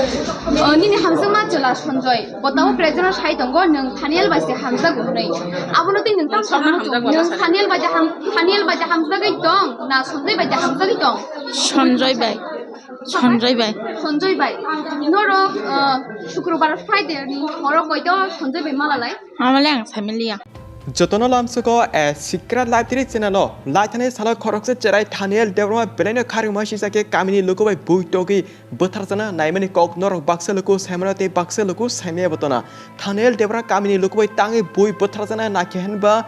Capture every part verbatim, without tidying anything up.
O, nini hamjakma chwla Sanjoy, bo tabuk present o sai tongo, nwng Thaniel bai se hamjago hwnwi. Abono twi nwng tamo saimano chwng, nwng Thaniel bai de ham-, Thaniel bai de hamjagwi tong, na Sanjoy bai de hamjagwi tong? Sanjoy bai. Sanjoy bai. Sanjoy bai. Norok, o, Shukrobar Friday ni horo koito Sanjoy bai mala lai? Amale ang saimaliya. Jotono lamsoko, eh, Sikra Library channel o laithani salo khoroksa cherai Thaniel Debbarma belaino kharima sijak khe kamini luku bai bui togwi bwtharjana naimani kok norok baksa luku saimano tei baksa luku saimaya botona. Thaniel Debbarma kamini luku bai tangwi bui bwtharjana nakhe hinba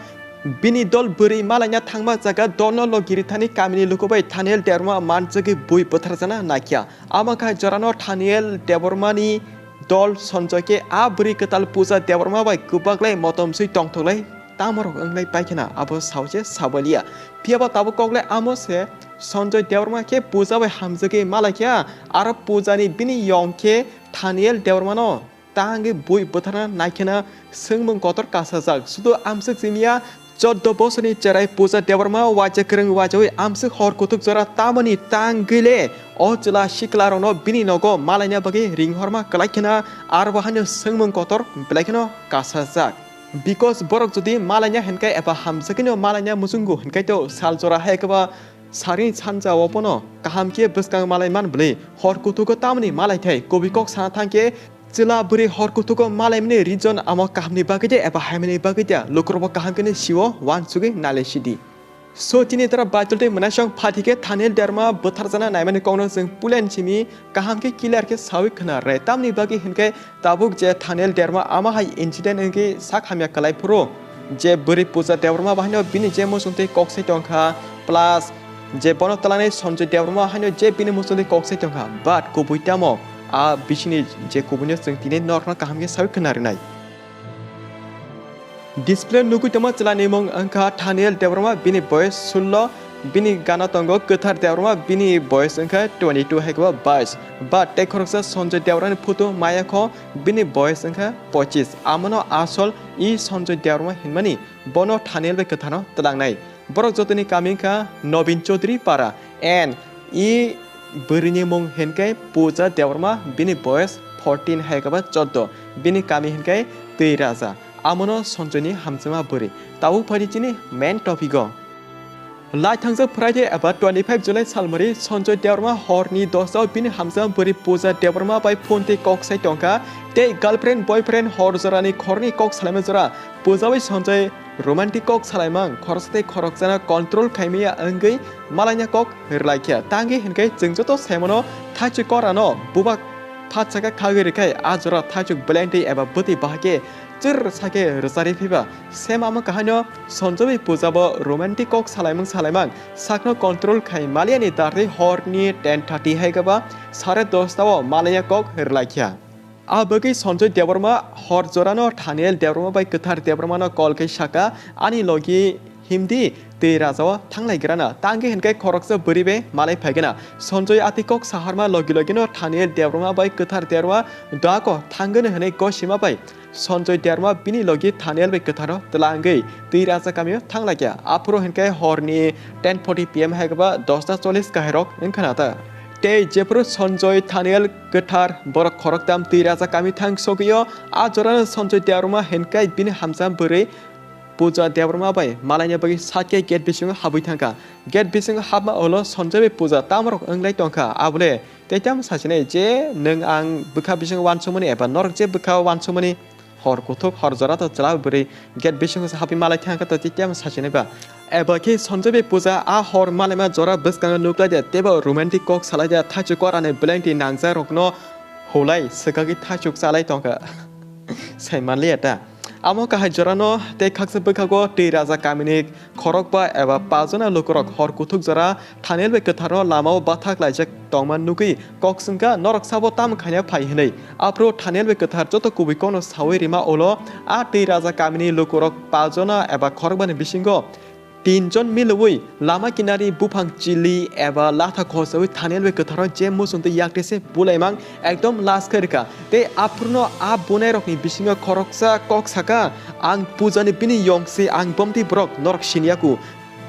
bini dol bwrwi malaina thangma jaga dolno logi rithani kamini luku bai Thaniel Debbarma manjagwi bui bwtharjana nakya. Ama kha jorano Thaniel Debbarmani dol Sanjoy khe a bwrwi kwtal Puja Debbarma bai kwbaklai motom swi tongthoklai tamorok wnglai paikhena abo saoje sabaliya. Phiyaba tabuk koklai amo se Sanjoy Debbarma khe Puja bai hamjagwi malaikha, aro Pujani bini yong khe Thaniel Debbarmano tangwi bui bwtharna naikhena swngmung kotor kasajak. Sudu amswk simiya choddo bosorni cherai Puja Debbarma waisa kwrwng wajawi amswk hor kuthuk jora tamoni tangwi le o chwla siklarokno bini nogo malaina bagwi ringhorma kwlaikhena aro bo haino swngmung kotor belaikheno kasajak. Because borok jodi malaina hinkai eba hamjagwino malaina muchungo hinkai to sal jora hai kwba sarini sanja o bono kaham khe bwskang malai man bwlwi hor kuthugo tamoni malaithai kubui kok sana thangkhe chwla bwrwi hor kuthugo malaimani reason amo kahamni bagwi de eba haimani bagwi de lukurokbo kaham khe sio uansugwi nailai sidi. So chini dara Baitul tei mwnaisong phathi khe Thaniel Debbarma bwtharjana naimani kokno chwng pulen simi kaham khe clear khe sawi khna rw tamni bagwi hinkhe tabuk je Thaniel Debbarma ama hai incident wngwi sak hamya kwlai phuru je bwrwi Puja Debbarma bahaino bini je muchung tei kok sai tongkha plus je bono twlangnai Sanjoy Debbarma haino je bini muchung tei kok sai tongkha but kubui tamo a bisini je kubuino chwng tini norokno kaham khe sawi khna rwnai. Display nugui tongma chwla ni mung wngkha Thaniel Debbarma, bini boyes sullo, bini gana tongo Kwthar Debbarma, bini boyes wngkha twenty two hai khe bo bais. But tei khoroksa Sanjoy Debbarma ni photo maya kho, bini boyes wngkha pochis. Amono asol i Sanjoy Debbarma hinmani, bono Thaniel bai kwthano twlangnai. Borok jotoni kami wngkha Nobin Chaudhary para and i bwrwini mung hinkhe Puja Debbarma, bini boyes fourteen hai khe ba choddo, bini kami hinkhe Twi Raja. Amono Sanjoyni hamjakma bwrwi. Tabuk phaidi chini main topic o. Lai thangjak Friday eba twenty five July salmari Sanjoy Debbarma horni dosta o bini hamjakma bwrwi Puja Debbarma bai phone tei kok sai tongkha tei girlfriend boyfriend hor jorani khorni kok salaima jora Puja bai Sanjoy romantic kok salaimang khoroksa tei khoroksano control khaimaya wngwi malaina kok rwlaikha. Tangwi hinkhe chwng joto saimano thaichuk korano bubak phatsaka khagwi rwkhai a jora thaichuk belengtwi eba bwtwi bahai khe chwrr sakhe rwcharwi phiba. Same amo kahaino Sanjoy bai Puja bo romantic kok salaimang salaimang sakno control khai maliani darwi horni ten thirty hai khe ba sare dosta o malaina kok rwlaikha. A bagwi Sanjoy Debbarma hor jorano Thaniel Debbarma bai Kwthar Debbarmano call khai saka, "Ani logi himdi tei raja o thanglai grana, tangwi hinkhe khoroksa bwrwi bai malai phaigana." Sanjoy ati kok saharma logi logino Thaniel Debbarma bai Kwthar Debbarma dako thangwino hwnwi gosima bai Sanjoy Debbarma bini logi Thaniel bai Kwtharo twlangwi twi raja kamio thanglaikha. Aphuru hinkhe horni ten forty P M hai khe ba dosta chollis kahairok wngkha na ta. Tei jephuru Sanjoy, Thaniel, Kwthar borok khoroktam twi raja kami thang sogwio, a jorano Sanjoy Debbarma hinkhe bini hamjakma bwrwi Puja Debbarma bai malaina bagwi sakhe gate bisingo habwi thangkha. Gate bisingo habma ulo Sanjoy bai Puja tamorok wnglai tongkha. Abole tei tamo sachinai je nwng ang bwkha bisingo uansukmani eba norok je bwkha uansukmani hor kuthuk hor jora to chwla bwrwi gate bisingo se habwi malai thangkha to tei tamo sachinai ba. Eba khe Sanjoy bai Puja a hor malaima jora bwskango nuklaide teibo romantic kok salaide thaichuk korani belengtwi nangjakrokno hulai swkagwi thaichuk chalai tongkha. Sai manliya ta. Amo kahai jorano tei khaksa bwkhago twi raja kamini khorokba eba pajona lukurok hor kuthuk jora Thaniel bai Kwtharno lamao bathak laijak tongma nugwi kok swngkha, "Norok sabo tamo khaina phai?" hwnwi. Aphuru Thaniel bai Kwthar joto kubui kokno sawi rima ulo a twi raja kamini lukurok pajona eba khorokbani bisingo tinjon milwi lama kinari buphang chili eba latha khosawi Thaniel bai Kwtharno je muchungtwi yaktese bulaimang ekdom last khe rwkha. Tei aphuruno a bunairokni bisingo khoroksa kok saka, "Ang Pujani bini yong se, ang bomti borok norok siniyaku."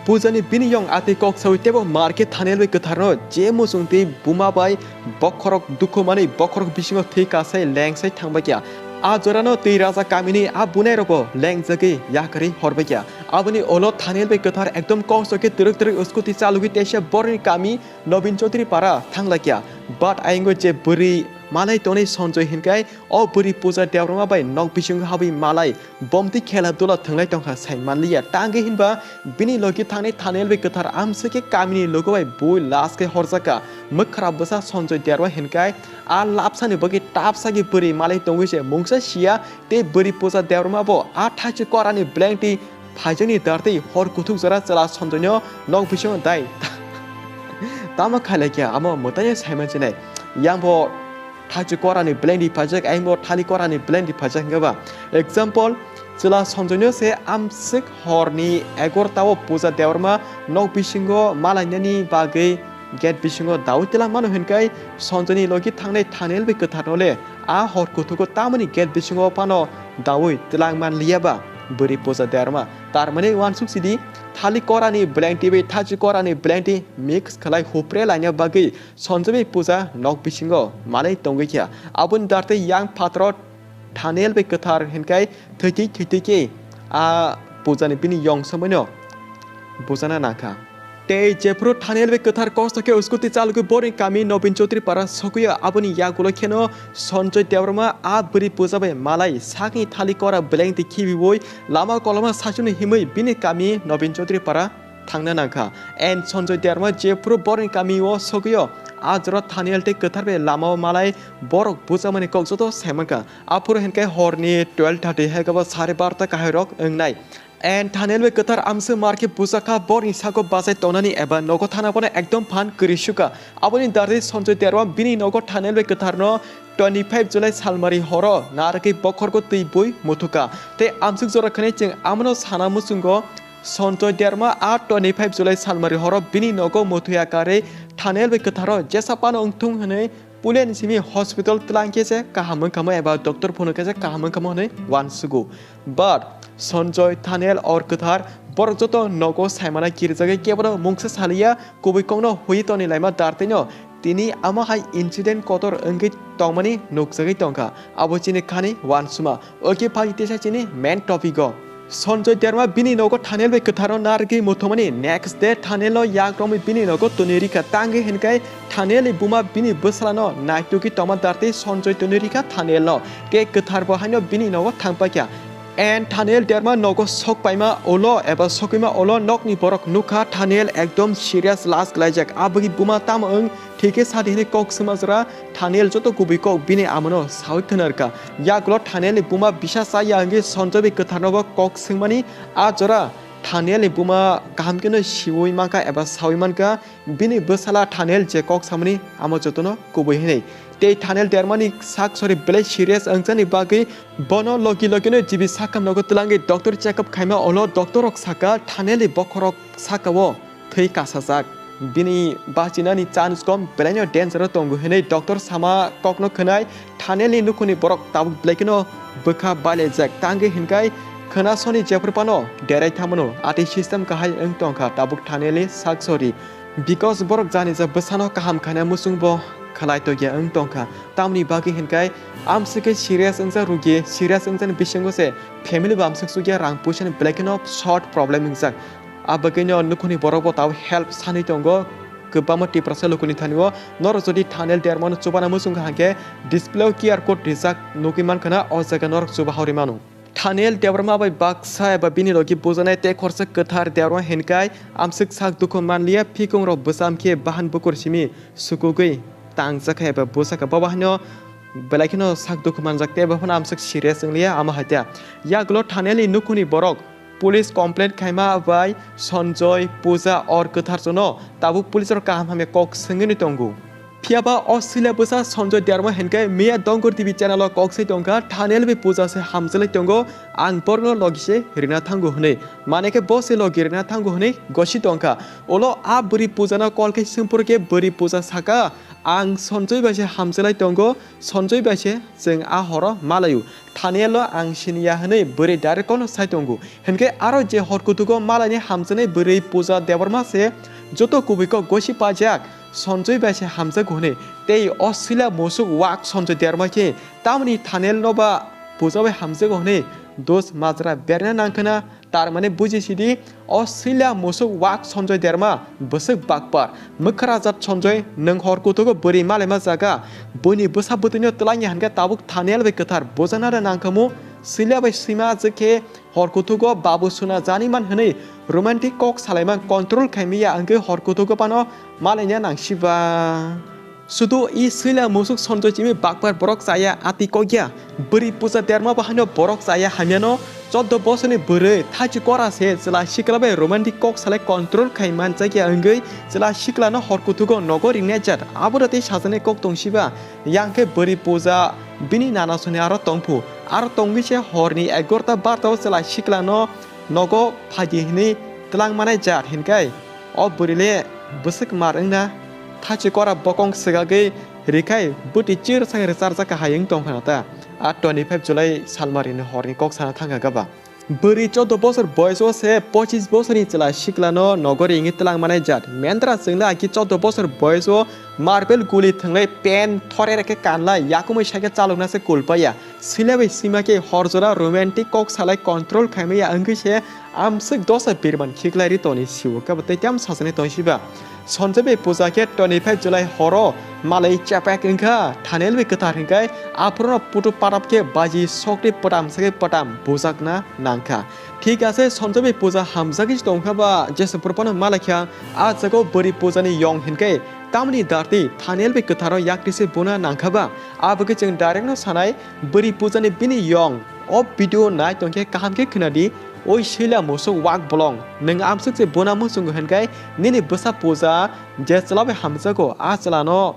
Pujani bini yong atwi kok sawi tebo market Thaniel bai kwtharno je muchung twi buma bai bokhorok dukhu manwi bokhorok bisingo thwi kasai lengsai thangbaikha. A jorano twi raja kamini a bunairokbo lengjagwi yakarwi horbaikha. Aboni ulo Thaniel bai kwthar ekdom kosto khe twrwk twrwk scooty chalogwi teisa boroni kami Nobin Chaudhary para thanglaikha. But ayingo je bwrwi malai tonwi Sanjoy hinkai o bwrwi Puja Debbarma bai nok bisingo habwi malai bomtwi khela dula thwnglai tongkha sai manliya. Tangwi hinba bini logi thangni Thaniel bai kwthar amswk khe kamini logo bai bui last khe horjakha. Mwkhra bwsa Sanjoy Debbarma hinkai a lapsani bagwi tapsagi bwrwi malai tongwi se mungsa siya tei bwrwi Puja Debbarma bo a thachi korani blank twi phaijakni dartwi hor kuthuk jora chwla Sanjoyno nok bisingo dai tamo khailai khe amo mwtaino saima chinai. Yang bo thachi korani blank di phaijak, ayang bo thali korani blank di phaijak hwnkhe ba. Example, chwla Sanjoyno se amswk horni egarota o Puja Debbarma nok bisingo malainani bagwi gate bisingo dawi twlang mano hinkai Sanjoyni logi thangnai Thaniel bai kwtharno le a hor kuthugo tamoni gate bisingo phano dawi twlang manliya ba bwrwi Puja Debbarma. Tar mani uansuk sidi thali korani blank twi bai thachi korani blank twi mix khlai hupre laina bagwi Sanjoy bai Puja nok bisingo malai tongwi kha. Aboni dartwi yang phataro Thaniel bai kwthar hinkai thwitwi thwitwi khe a Pujani bini yong somoino bujana nangkha. Tei jephuru Thaniel bai kwthar kosto khe scooty chalogwi borni kami Nobin Chaudhary para sogwio aboni yagulo kheno Sanjoy Debbarma a bwrwi Puja bai malai sakni thali kora blank twi khibiwi lama koloma sachwno himwi bini kami Nobin Chaudhary para thangna nangkha. And Sanjoy Debbarma jephuru borni kamio sogwio, a jora Thaniel tei kwthar bai lamao malai borok buchamani kok joto saimankha. Aphuru hinkai horni twelve thirty hai khe bo sare barota kahairok wngnai. And Thaniel bai kwthar amswk mar khe bujakha borni sago bachai tongnani eba nogo thana bono ekdom phan kwrwi sukha. Aboni dartwi Sanjoy Debbarma bini nogo Thaniel bai kwtharno twenty five July salmari horo narwgwi bokhorgo twi bui muthukha. Tei amswk jora khwnwi chwng amano sana muchungo Sanjoy Debbarma a twenty five July salmari horo bini nogo muthuya karwi Thaniel bai kwtharo jesa phano wngthung hwnwi puilani simi hospital twlang khe se kaham wngkha mo eba doctor phunuk khe se kaham wngkha mo hwnwi uansugo. But Sanjoy, Thaniel or kwthar borok joto nogo saimana kirijagwi kebono mungsa saliya, kubui kokno hui toni laima dartwino tini amo hai incident kotor wngwi tongmani nukjagwi tongkha. Abo chini khani uansuma. Oke, phai teisa chini main topic o. Sanjoy Debbarma bini nogo Thaniel bai kwtharo narwgwi muthumani next day Thaniel no yak romwi bini nogo twnwi rikha. Tangwi hinkai Thaniel ni buma bini bwsala no naitugwi tongma dartwi Sanjoy twnwi rikha Thaniel no. Tei kwthar bo haino bini nogo thangpaikha. And Thaniel Debbarma nogo sok paima ulo eba sokima ulo nokni borok nukha Thaniel ekdom serious last khlaijak. Aboni buma tamo wng thike sadi hinwi kok swma jora Thaniel joto kubui kok bini amano sawi khwnarkha. Yagulo Thaniel ni buma bisa chaya wngwi Sanjoy bai kwtharno bo kok swngmani a jora Thaniel ni buma kaham kheno siwi mankha eba sawi mankha. Bini bwsala Thaniel je kok samani amo jotono kubui hinwi. Tei Thaniel Debbarmani sak sori belai serious wngjakni bagwi bono logi logino G B sakam nogo twlangwi doctor check up khaima ulo doctor rok saka Thaniel ni bokhorok sakao thwi kasajak. Bini bachinani chance kom belaino danger o tongo hinwi doctor sama kokno khwnai Thaniel ni nukhungni borok tabuk belai kheno bwkha bailaijak tangwi hinkai khwnasoni jephru phano derai thamano atwi system kahai wng tongkha tabuk Thaniel ni sak sori. Because borok janija bwsano kaham khaina muchungbo khlai tongya wng tongkha. Tamni bagwi hinkai amswk khe serious wngjak rugi, serious wngjani bisingo se family bo amswk chukya rang puisani belai kheno short problem wngjak. A bagwino nukhungni borok bo tabuk help sanwi tongo. Kwbangma Tiprasa lukuni thani o norok jodi Thaniel Debbarmano chubana muchungkha hwnkhe display o Q R code rijak nugwi mankha na o jaga norok chubahauri mano. Thaniel Debbarma bai baksa eba bini logi bujanai tei khorsa kwthar Debbarma hinkai amswk sak dukhu manliya, phikungrok bwcham khe bahan bukur simi sukugwi tangjakha eba bwsakha. Bobo haino belai kheno sak dukhu manjak tei bophano amswk serious wngliya, amo hai tei yagulo Thaniel ni nukhungni borok police complaint khaima bai Sanjoy, Puja or kwtharjono tabuk police rok kaham hamya kok swngwi tongo. Phiyaba o swila bwsa Sanjoy Derma hinkhe miya Dongor T V channel o kok sai tongkha, Thaniel bai puja se hamjwlai tongo, ang borokno logi se rina thango hwnwi. Mane khe bo se logi rina thango hwnwi gosi tongkha. Ulo a bwrwi puja no call khe swngphuru khe bwrwi puja saka, ang Sanjoy bai se hamjwlai tongo, Sanjoy bai se chwng a horo malaio. Thaniel o ang siniya hwnwi bwrwi direct kono sai tongo. Hinkhe aro je hor kuthugo malaini hamjaknai bwrwi Puja Debbarma se joto kubui kok gosi pajak, Sanjoy bai se hamjago hwnwi. Tei o swila musuk wak Sanjoy Derma khe tamni Thaniel no ba Puja bai hamjago hwnwi dos majra berna nangkhwna. Tar mane buji sidi, o swila musuk wak Sanjoy Derma, bwswk bakpar. Mwkhra jat Sanjoy, nwng hor kuthugo bwrwi malaima jaga, buini bwsa bwtwino twlangya hinkhe tabuk Thaniel bai kwthar bujana da nangkhamu, swila bai swima jwkhe hor kuthugo babu suna jani man hwnwi romantic kok salaima control khaimiya wngwi hor kuthugo phano malaina nangsiba. Sudu i swila musuk Sanjoy chimi bakpar borok chaya ati kokya. Bwrwi Puja Derma bahaino borok chaya hamyano choddo bosorni bwrwi thachi kora se chwla sikla bai romantic kok salai control khai manjakya wngwi chwla siklano hor kuthugo nogo ringnai jat. Abo da tei sajani kok tongsiba. Yang khe bwrwi Puja bini nana soni aro tongphu. Aro tongwi se horni egarota barta o chwla siklano nogo phaidi hwnwi twlang manai jat hinkai. O bwrwi le bwswk mar wngna, thachi kora bokong swgagwi rikhai bwtwi chir sang rwcharjak kahai wng tongkha ta. A twenty five July salmarini horni kok sana thangkha gaba. Bwrwi choddo bosor boyos o se pochis bosorni chwla siklano nogo ringwi twlang manai jat. Mendra chwngla aki choddo bosor boyos o marble guli thwnglai pen thore rekhe kanlai yakumui saikhe chalokna se kulpaya. Swila bai swima khe hor jora romantic kok salai control khaimaya wngwi se amswk dosa birman khiklai ri toni siwo khe bo tei tamo sajani tongsiba. Sanjoy bai Puja khe twenty five July horo malai chapek wngkha, Thaniel bai kwthar hinkai aphuru putu parap khe baji sokri pwtam sakhe pwtam bujakna nangkha. Thik ase, Sanjoy bai Puja hamjagwi tongkha ba jesa purpano malaikha, a jago bwrwi Pujani yong hinkai tamni darti Thaniel bai kwtharo yaktwi se buna nangkha ba. Abo khe chwng direct no sanai, bwrwi Pujani bini yong o video nai tongkhe kaham khe khwnadi. Oi swila musuk wak bolong, nwng amswk se buna muchungo hinkai nini bwsa Puja je chwla bai hamjago, a chwlano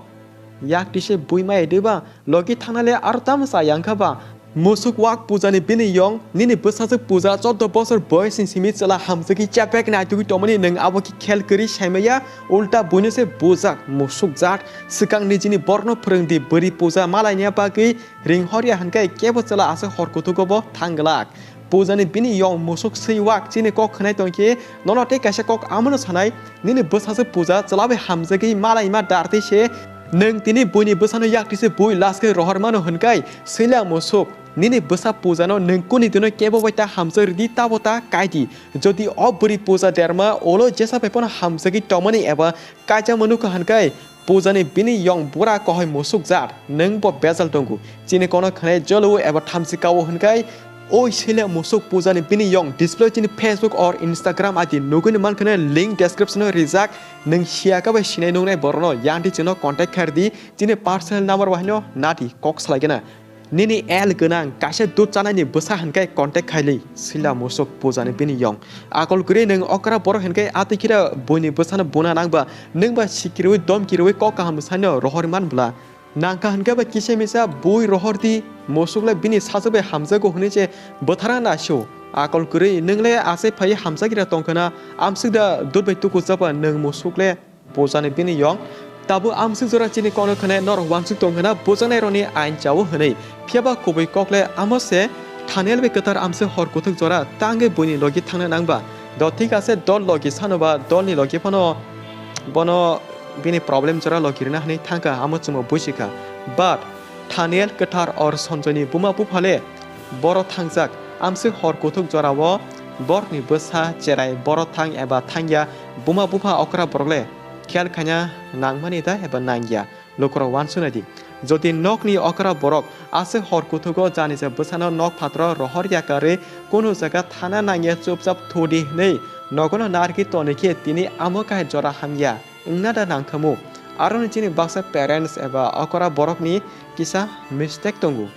yaktwi se bui maya diba, logi thangna le aro tamo cha yang kha ba? Musuk wak Pujani bini yong, nini bwsajwk Puja choddo bosor boyosni simi chwla hamjagwi chapek naitugwi tongmani nwng abo khe khel kwrwi saimaya, ulta buino se bujak musuk jat. Swkang nijini borokno phwrwngdi, bwrwi Puja malaina bagwi ring horya hinkai kebo chwla aswk hor kuthugo bo thang glak. Pujani bini yong musuk swi wak chini kok khwnai tongkhe nono tei kaisa kok amono sanai, nini bwsajwk Puja chwla bai hamjagwi malaima dartwi se nwng tini buini bwsano yaktwi se bui laskhe rohor mano hinkai swila musuk. Nini bwsa Pujano nwng kuni dino kebo bai ta hamjak rwdi tabo ta kaidi. Jodi o bwrwi Puja Derma ulo jesa bai phano hamjagwi tongmani eba kaijak mwnukha hinkai Pujani bini yong bura kohoi musuk jat, nwng bo bejal tongo. Chini kono khwnai jolo eba thamchi kao hinkai, oi swila musuk Pujani bini yong display chini Facebook or Instagram I D nugwini mankha link description o rijak, nwng siya khe bai sinai nungnai borokno yangdi chwngno contact khairdi, chini personal number bahaino nadi kok salaigena. Nini el gwnang kaisa dud chanaini bwsa hinkai contact khaili swila musuk Pujani bini yong. Akol kwrwi nwng okra borok hinkai atwi khira buini bwsano buna nangba nwngba sikirwi domkirwi kok kaham bwsano rohor man bwla. Nangkha hinkai ba kisa misa bui rohor di musuk le bini sajwk bai hamjago hwnwi se bwthara nasio. Akol kwrwi nwng le asai phai hamjagira tongkhana amswk da dud bai tuku chapa nwng musuk le Pujani bini yong. Tabuk amswk jora chini kono khwnai norok wansuk tong hwna bujaknai rokni ain chao hwnwi. Phiyaba kubui kok le amo se Thaniel bai kwthar amswk hor kuthuk jora tangwi buini logi thangna nangba. Do thik ase dol logi sanoba dolni logi phano bono bini problem jora logi rwna hwnwi thangkha amo chwngbo buisikha. But Thaniel kwthar or Sanjoyni buma buphale boro thangjak. Amswk hor kuthuk jorao borokni bwsa cherai boro thang eba thangya buma bupha okra borok le khel khaina nangmani da eba nangya? Lukurok wansuknai di. Jodi nokni okra borok aswk hor kuthugo janija bwsano nok phataro rohor yakarwi kunu jaga thana nangya chupchap thudi hwnwi nogono narwgwi tonikhe tini amo kahai jora hamya wngna da nangkhamu. Aroni chini baksa parents eba okra borokni kisa mistake tongo.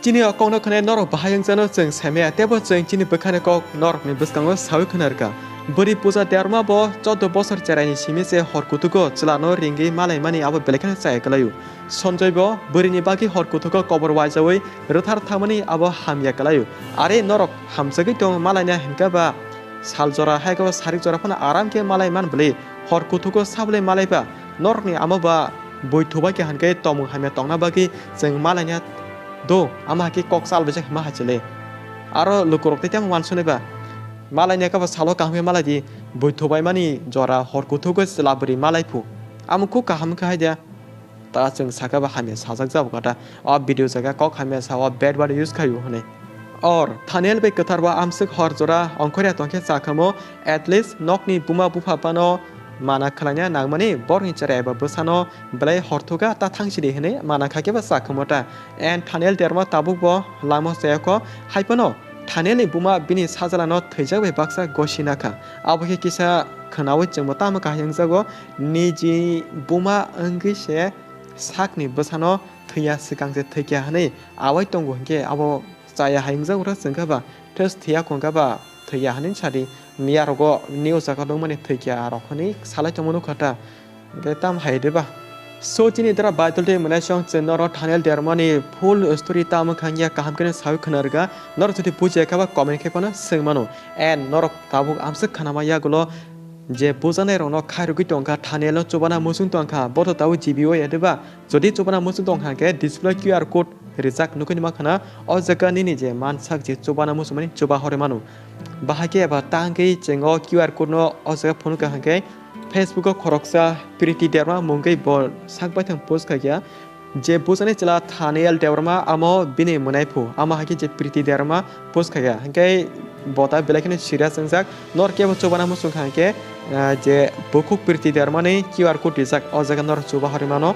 Chini o kokno khwnai norok bahai wngchano chwng saimaya, teibo chwng chini bwkhani kok norokni bwskango saui khwnarwkha. Bwrwi Puja Debbarma bo chordo bosor cheraini simi se hor kuthugo chwlano ringwi malaimani abo belai kheno chaya kwlaio. Sanjoy bo bwrwini bagwi hor kuthugo kobor waijaui rwthar thangmani abo hamya kwlaio. Are norok hamjagwi tong malaina hinkhe ba sal jora hai khe bo sarik jora phano aram khe malai man bwlwi hor kuthugo sabwlai malaiba norokni amo ba bui thubai khe hinkhe tongmung hamya tongna bagwi chwng malaina do ama hakhe kok chalbaijak hima hachele. Aro lukurok tei tamo wansonaiba malaina khe bo salo kaham khe malai di bui thubaimani jora hor kuthugo chwla bwrwi malai phu. Amo kuk kaham khe hai de. Ta chwng sakha ba hamya sajak jabo kata. O video jaga kok hamya sa o bad word use khaio hwnwi. Or Thaniel bai kwthar bo amswk hor jora ongkhorya tongkhe chakhamo at least nokni buma bupha phano mana khlaina nangmani borokni chwrai eba bwsano belai horthoga ta thangsidi hwnwi mana kha khe bo chakhamo ta. And Thaniel Debbarma tabuk bo lama chayakho hai phano Thaniel ni buma bini sajalano thwijak bai baksa gosi nakha. Abo khe kisa khwnaui chwngbo tamo kahai wngjago. Niji buma wngwi se sakni bwsano thwiya swkang se thwikya hwnwi awai tongo hinkhe abo chaya hai wngjago ta chwngkha ba thes thwiya khongkha ba thwiya hwnwi sadi miya rogo news jaga nukmani thwikya rok hwnwi salai tongma nukha ta hinkhe tam hai de ba. So chini dara Baitol tei mwnaisong chwng norok Thaniel Debbarmani full story tamo khangya kaham khe sawi khwna rwkha norok jodi bujiya khe ba comment khe phano swng mano and norok tabuk amswk khwnama yagulo je bujanairokno khairogwi tongkha, Thanielno chubana muchung tongkha, boto tabuk G B o ya de ba? Jodi chubana muchung tongkha hwnkhe display Q R code rijak nukui nima khana, o jaga nini je mansak je chubana muchungmani chuba hori mano. Bahai khe eba tangwi chwng o Q R code no o jaga phunukha hwnkhe Facebook o khoroksa Priti Debbarma mungwi bo sak baithang post khaikha. Je bujani chwla Thaniel Debbarma amo bini mwnaiphu, amo hai khe je Priti Debbarma post khaikha. Hinkhe bo ta belai kheno serious wngjak. Norok kebo chubana muchung kha hinkhe, ah, je bukhuk Priti Debbarmani Q R code rijak, o jaga norok chuba hori mano.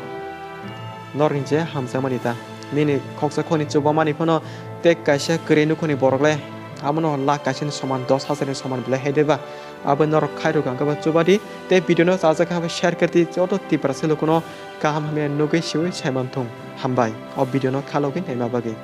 Norok ni je hamjakmani ta. Nini khoksa khoni chubamani phano tei kaisa kwrwi nukhoni borok le abono lakh kaisa ni soman, dos hajar ni soman belai hai de ba? Abo norok khairok ang khe bo chuba di. Tei video no chajak khe share khe di, joto Tiprasa lukuno kaham hamya nugwi siwi saimanthung. Hambai o video no khalogwi naima bagwi.